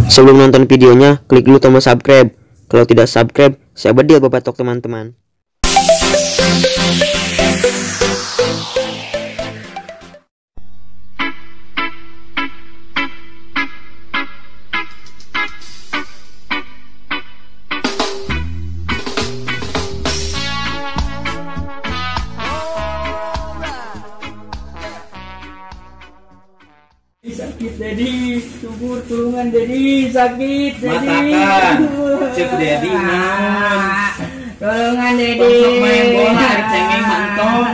Sebelum nonton videonya, klik dulu tombol subscribe. Kalau tidak subscribe, saya bedil babatok teman-teman. Sakit Dedi, subur tulungan Dedi, sakit Dedi. Matakan, cek Dedi naon. Tolongan Dedi. Sok main bola, cengeng mantong.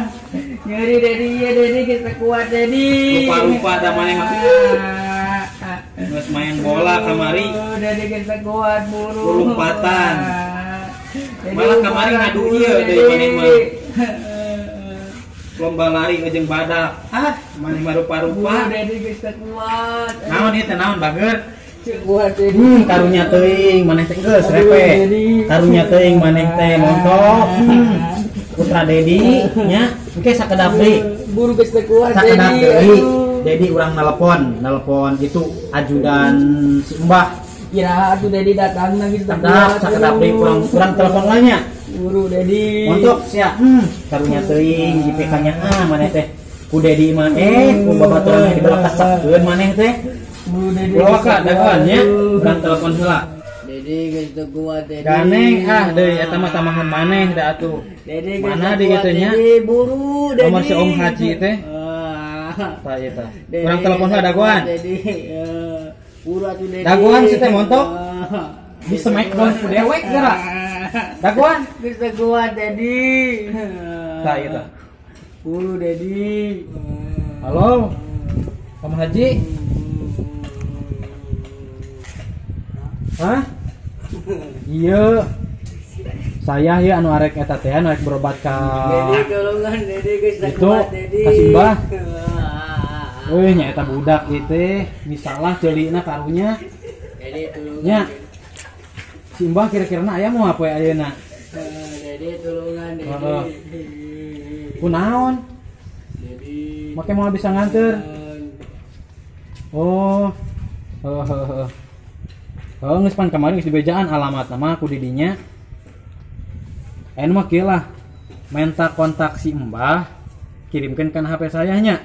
Nyeri Dedi, ya Dedi kita kuat Dedi. Lupa-lupa ada maneh mah. Geus main bola kamari. Dedi kita kuat buru. Lompatan. Malah kamari ngadu ieu deui maneh mah. Lomba lari ngejeng badak. Ah, maneh mah rupa-rupa. Dedi geus teu kuat. Naon ieu teh naon bager? Teu kuat Dedi. Karunya teuing maneh teh geus repe. Karunya teuing maneh teh montok. Putra Dedi nya engke sakedap deui. Buru geus teu kuat Dedi. Sakedap deui. Dedi urang nelpon itu ajudan si Mbah. Kira atuh Dedi datang geus teu kuat. Sakedap deui urang telepon lah nya. Buru Dedi. Montok sia. Karunya teuing JPK nya ah maneh teh. Ku Dedi mah ku babaturan di belakang maneh teh. Buru Dedi. Ulah ka dagoan nya, urang telepon heula. Dedi geus teu kuat Dedi. Ganeng ah deui eta mah tamahan maneh da atuh. Dedi mana deui kitu nya? Dedi buru Dedi. Nomor si Om Haji teh. Tah ieu tah. Urang telepon heula dagoan. Dedi. Buru atuh Dedi. Dagoan si teh montok. Di smackdown ku dewek geura. Dagoan geus teu kuat Dedi. Tah ieu tah. Buru Dedi. Halo. Om Haji. Hah? Iya. Saya ya anu arek eta teh anu arek berobat ka Dedi tolongan Dedi geus teu kuat Dedi. Ka Simbah. Euy nya eta budak ieu teh misalah ceulina karunya. Dedi tulungan. Nya. Simbah kira-kirana aya moal poe ayeuna? Dedi tulungan Dedi. Heeh. Kunaon? Dedi. Make moal bisa nganter. Oh. Heeh heeh. Oh, geus pan kamari geus dibejaan alamatna mah ku didinya. Anu mah kieu lah. Menta kontak si Mbah, kirimkeun kana HP saya nya.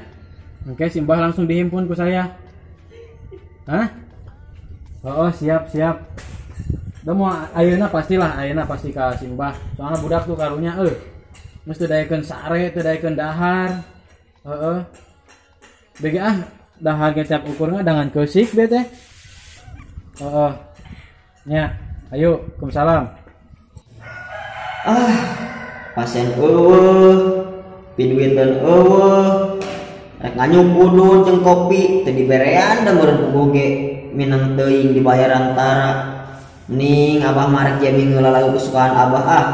Engke si Mbah langsung dihimpun ku saya. Hah? Oh, siap, siap. Da moal ayeuna pastilah, ayeuna pasti ka si Mbah. Soalna budak tuh karunya euy. Geus teu daekeun sare, teu daekeun dahar. Heeh. Bege ah, dahar ge tiap ukurna dangan keusik be teh. Heeh. Nya, ayo, waalaikumsalam. Ah, pasien eueuh, piduiteun eueuh. Rek nganyuk udud jeung kopi teu diberean da meureun puguh ge minang teuing dibayar antara. Mending abah mah rek jamming heula lagu kesukaan abah ah.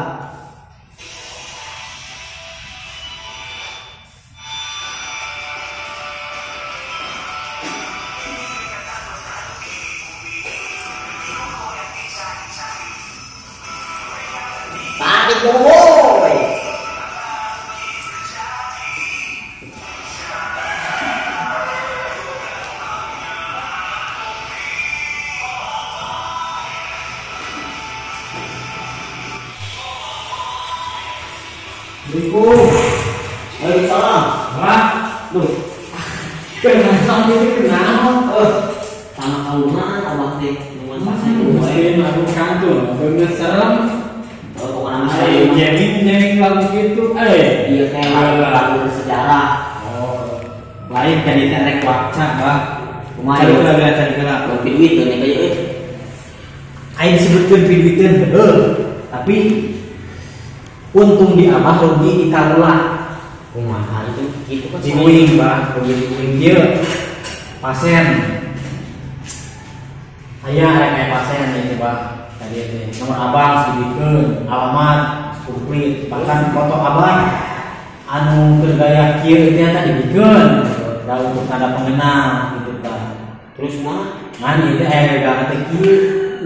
Tarik boy. Assalamualaikum. Waalaikumsalam. Wah, duh. Kenal itu kenal. Tanah kaluman abah teh nungguan pasien. Mesti lagu kantun, bener serem. Pokoknya jamming lagu gitu, iya kayak lagu bersejarah. Oh, lain kan itu rek waca bah. Kumaha? Cari heula, cari heula. Lebih duit tuh nih kayak euy. Aing disebutkeun piduiteun heuh, tapi untung di abah rugi di karula. Kumaha itu gitu kan? Di uing bah, rugi di uing ieu. Pasien. Aya rek aya pasien ieu bah. Tadi nomor abang sebutkeun, alamat komplit, bahkan foto abang anu keur gaya kieu teh tadi dibikeun da untuk tanda pengenal gitu tah. Terus mah ngan ieu teh aya gaya teh kieu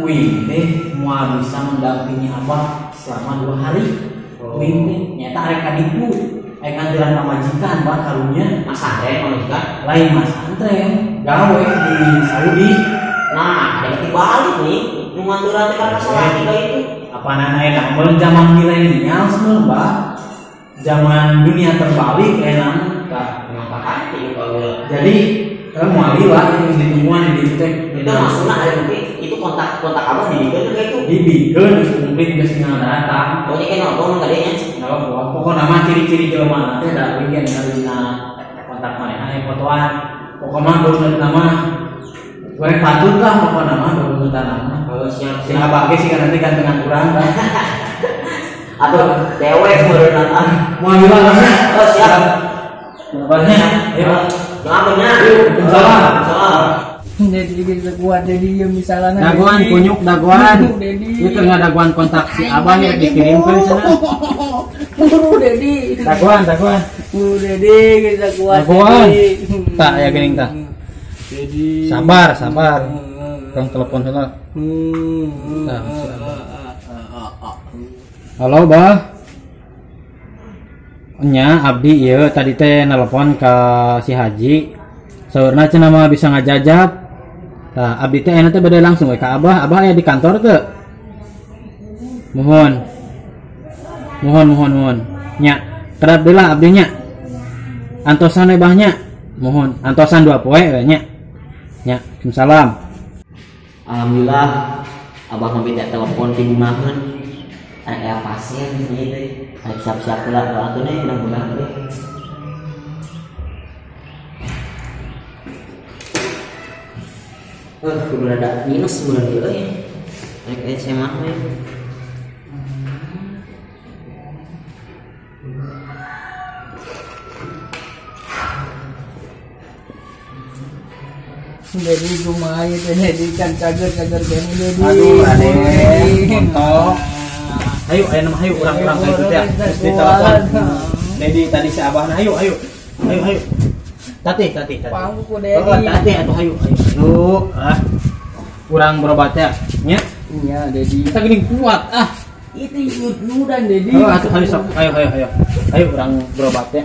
uing teh moal bisa mendampingi abah selama 2 hari. Uing teh nyata arek ka ditu, aya nganteran pamajikan bah karunya. Masantren pamajikan? Lain masantren, gawe di Saudi. Nah, ada dibalik nih, nu nganturan teh karena salah tiga itu. Apa nana eta mun zaman milenial semua, Mbak. Zaman dunia terbalik enak tah. Kenapa hati kalau jadi moal lila itu ditungguan di ditu teh. Itu maksudna ada mungkin itu kontak-kontak abah dibikeun teh itu. Dibikeun geus komplit geus tinggal datang. Pokoknya kayak nelpon kadenya. Nelpon. Pokokna mah ciri-ciri jelema teh da we ge dina kontak manehna aya fotoan. Pokokna beungeut nama goreng patut lah pokokna mah beungeut nama. Oh siap siap. Sing abah ge sih nanti gantengan urang tah. Atuh dewek meureun ah. Moal lila lah. Oh siap. Abahnya, ayo. Kenapa-nya? Salah. Salah. Dedi bisa kuat Dedi ya misalnya. Dagoan kunyuk dagoan. Itu tengah dagoan kontak si abah ya dikirimkan sana. Buru Dedi. Dagoan, dagoan. Buru Dedi bisa kuat. Dagoan. Tak ya geuning tah. Dedi. Sabar, sabar. Kang telepon heula. Tah si abah. Halo, Bah. Nya abdi ieu tadi teh nelpon ka si Haji. Saurna cenah mah bisa ngajajab. Tah abdi teh ayeuna teh bade langsung we ka Abah. Abah aya di kantor teu? Mohon. Mohon mohon mohon. Nya, kerap deui lah abdi nya. Antosan we bah nya. Mohon, antosan 2 poe we nya. Nya, salam. Alhamdulillah Abah mah beda telepon di gunakeun. Ada pasien ieu teh. Arek siap-siap heula doa atuh nih mudah-mudahan teh. Kudu rada minus bulan ieu euy. Arek SMA we. Dedi kumaha ieu teh Dedi kan cager-cager kene Dedi. Aduh, Raden, montok. Ayo, ayo nama ayo urang-urang ka itu teh. Terus ditelepon. Dedi tadi si abahna ayo, ayo. Ayo, ayo. Tati, tati, tati. Pangku Dedi. Oh, tati atuh ayo, ayo. Aduh, ah. Urang berobat ya, nya? Iya, Dedi. Kita gini kuat ah. Itu nyut-nyudan Dedi. Oh, atuh ayo sok. Ayo, ayo, ayo. Ayo urang berobat ya.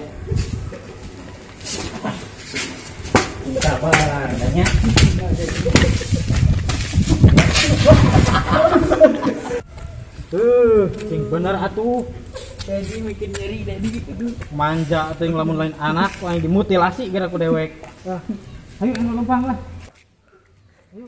Sabar, nya. Sing bener atuh. Dedi mikir nyeri Dedi. Manja atuh lamun lain anak lain dimutilasi gara ku dewek. Ayo anu lempang lah. Ayo.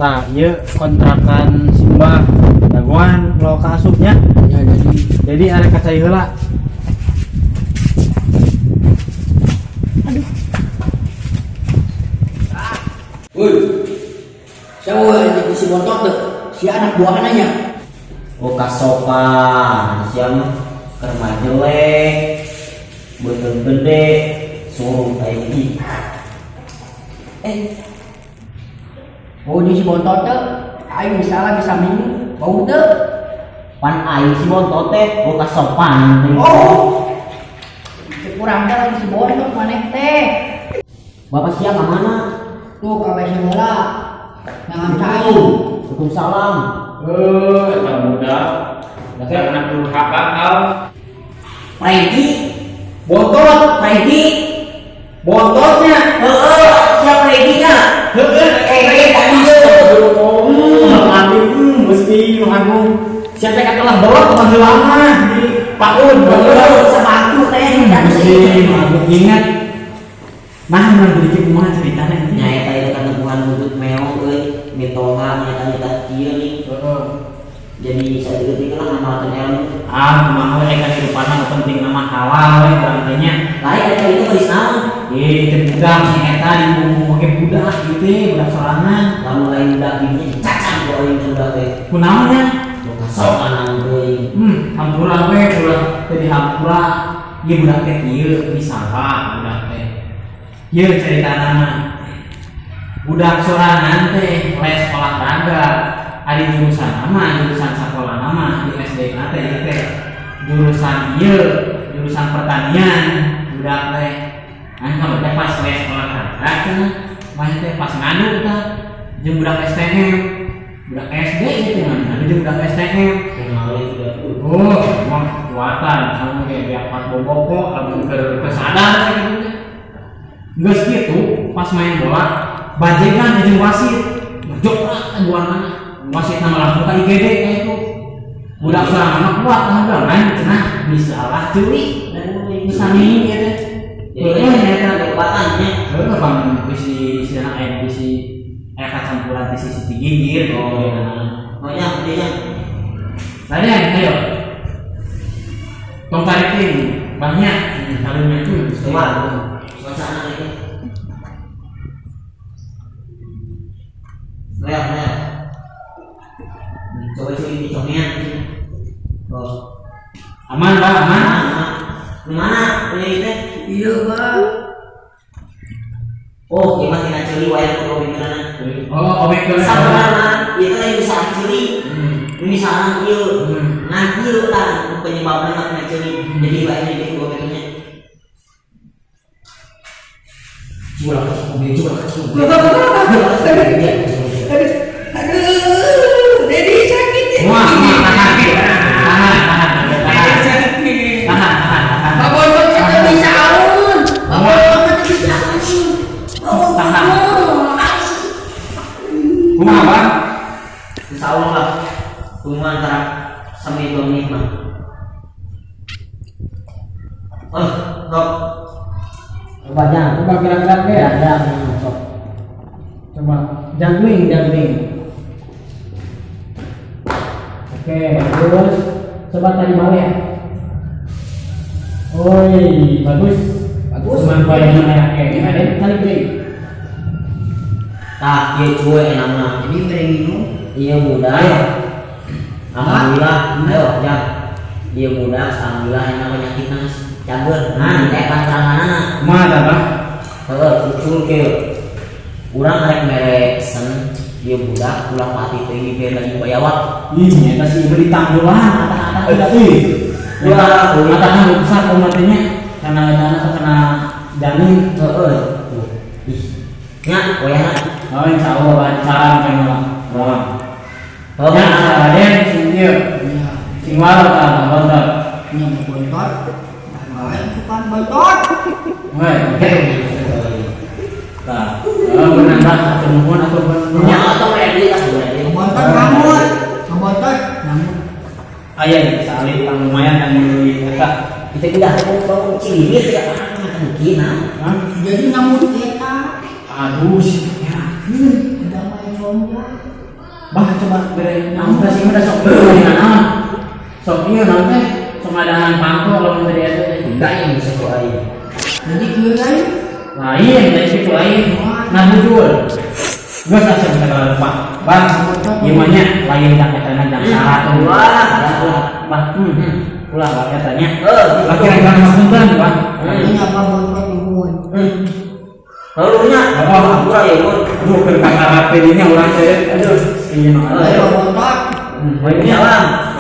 Tah, ieu kontrakan Simbah dagoan lo ka asupnya. Ya jadi. Jadi arek ka cai heula. Aduh. Woi. Siapa yang si bontot tuh? Si anak buahnya nya. Oh kasopan, sia mah keur mah jelek. Beuteung gede, suruh aing. Oh, ini si bontot tuh. Aing misalnya bisa minggu, bau tuh. Pan aing si bontot teh, oh kasopan. Oh. Kurang teh si bontot maneh teh. Bapak sia ka mana? Tuh ka WC heula. Nangan cai. Waalaikumsalam. Eta budak. Dasar anak durhaka kau. Pregi. Bontot, Pregi. Bontotnya. Heeh, siap Pregi nya. Heeh, tadi mesti nu agung. Sia teh katelah bolot baheula mah di PAUD baheula sepatu teh dan sih agung ingat. Nah, mun jadi kumaha ceritana itu? Nya eta ieu kan nemuan butut meong euy, mitoha nyata-nyata kieu nih. Heeh. Jadi saeutik lah ngamalkeun ilmu. Ah, kumaha we ka hirupanna nu penting nama halal we urang teh nya. Lain eta itu geus naon? Ih, teu budak si eta dibumbu make budak ieu teh, budak sorangan. Lamun lain budak dinya dicacang ku aing teh budak teh. Kunaon nya? Nu kasopanan teuing. Hampura we ulah teu dihampura. Ieu budak teh kieu misalkan budak teh. Ieu caritana mah. Budak sorangan teh les olahraga. Ari jurusan nama, jurusan sakola nama di SD na teh ieu teh. Jurusan ieu, jurusan pertanian budak teh. Nah, kalau teh pas les olahraga cenah, mah teh pas ngadu tah jeung budak STM. Budak SD gitu kan, ada jeung budak STM. Oh, mah kuatan sama kayak biar pas boboko lamun keur sadar gitu teh. Geus kitu pas main bola bajegan jeung wasit. Ngejok lah buana. Wasit nama langsung ka IGD kayak itu. Budak sorangan kuat lah main cenah bisa lah ceuli. Bisa nih gitu. Jadi eta kekuatan nya. Heuh bang bisi cenah aya bisi aya kacampuran ti sisi ti gigir gitu. Oh nya, dia. Raden, ayo. Tong tarikin banyak kalungnya itu. Coba. Suasana itu. Lihat, lihat. Coba coba ini comian. Oh. Aman, Pak, aman. Mana ini teh? Iya, Pak. Oh, gimana tina ceuli wayang kepemimpinanna. Oh, omekeun. Sabenerna ieu teh lain bisa ceuli. Misalnya ieu, ngan ieu lah penyebabna mah tina ceuli. Jadi wayang jadi kepemimpinannya. Coba coba. Aduh, Dedi sakit ya. Wah, tahan. Tahan. Tahan. Pak Bontot sakit bisa aun. Pak Bontot sakit bisa aun. Tahan. Kumaha, Pak? Insyaallah lah. Kumaha antara sami dua menit mah. Oh, stop. Coba jangan, coba gerak-gerak ya. Ya, stop. Coba juggling, juggling. Oke, bagus. Coba tadi balik ya. Oi, bagus. Bagus. Cuman bayangan ya. Oke, ada tarik deh. Tah, ieu cuy enak mah. Jadi bere minum. Iya budak. Alhamdulillah. Ayo, jam. Iya budak, alhamdulillah enak penyakitna cager. Nah, kayak tantanganana. Kumaha tah, Pak? Heuh, cucul kieu. Urang arek mere pesen ieu budak ulah pati teuing dibere lagi bayawak. Ih, nyata sih beri tanggulan kata-kata euy. Wah, kata-kata besar umatnya karena dana kena janin heuh. Ih. Nya, wayahna. Oh, insyaallah lancar kan lah. Wah. Oh, nya Raden sing ieu. Sing walau tah, bontot. Nya bontot. Lain sukan bontot. Weh, oke. Tah, menambah atau nuhun atau nya atau ready lah ready. Bontot ngamut. Bontot ngamut. Aya di salin tang lumayan tang meuli eta. Kita udah kok cilimir tidak mungkin ah. Jadi ngamut eta. Aduh sih ya. Udah main sombong. Bah coba bere naon teh sih udah sok beuh naon. Sok ieu naon teh sok ngadahan panto lamun tadi eta teh. Enggak yang bisa kok aing. Jadi kieu lain. Lain, lain kitu lain. Nah bujur. Geus asa segala rupa. Bah, ieu mah nya lain ka eta na jang syarat Wah, bah. Ulah bah eta nya. Heuh, Laki-laki punten, Bah. Ini apa bontot nuhun. Heuh nya. Oh, kurang ya, Bun. Aduh, keur kakara dinya urang teh. Aduh, ieu mah. Ayo bontot. Waalaikumsalam.